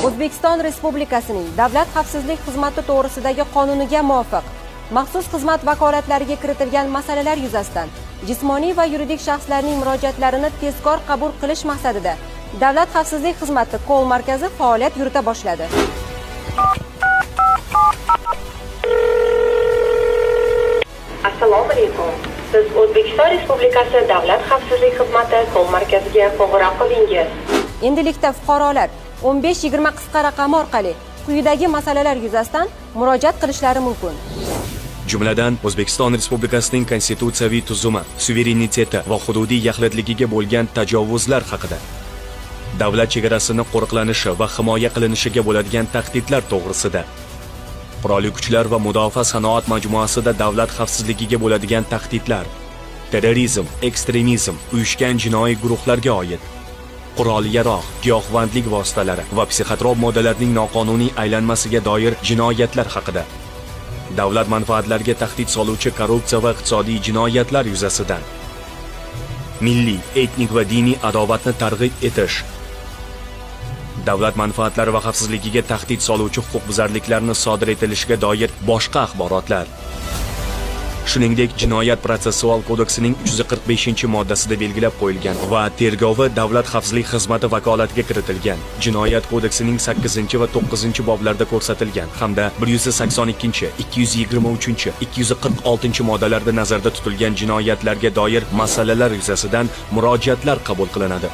O'zbekiston Respublikasining Davlat xavfsizlik xizmati to'g'risidagi qonuniga muvofiq maxsus xizmat vakolatlariga kiritilgan masalalar yuzasidan jismoniy va yuridik shaxslarning murojaatlarini tezkor qabul qilish maqsadida Davlat xavfsizlik xizmati call markazi faoliyat yurita boshladi. Assalomu alaykum. Siz O'zbekiston Respublikasi Davlat xavfsizlik xizmati call markaziga qo'ng'iroq qildingiz. Endilikda fuqarolar 1520 qisqa raqami orqali quyidagi masalalar yuzasidan murojaat qilishlari mumkin. Jumladan, O'zbekiston Respublikasining konstitutsiyaviy tuzumi, suvereniteti va hududiy yaxlitligiga bo'lgan tajovuzlar haqida, davlat chegarasini qo'riqlanishi va himoya qilinishiga bo'ladigan tahdidlar to'g'risida, qurolli kuchlar va mudofaa sanoat majmuasida davlat xavfsizligiga bo'ladigan tahdidlar, terrorizm, ekstremizm, uyushgan jinoiy guruhlarga oid, qurol yarog', giyohvandlik vositalari va psixotrop moddalarning noqonuniy aylanmasiga doir jinoyatlar haqida, davlat manfaatlariga tahdid soluvchi korrupsiya va iqtisodiy jinoyatlar yuzasidan, milliy, etnik va diniy adovatni targ'ib etish, davlat manfaatlari va xavfsizligiga tahdid soluvchi huquqbuzarliklarni sodir etilishiga doir boshqa axborotlar, shuningdek, Jinoyat protsessual kodeksining 345-moddasida belgilab qo'yilgan va tergovi Davlat xavfsizlik xizmati vakolatiga kiritilgan Jinoyat kodeksining 8 va 9 boblarida ko'rsatilgan hamda 182, 223, 246 moddalarda nazarda tutilgan jinoyatlarga doir masalalar yuzasidan murojaatlar qabul qilinadi.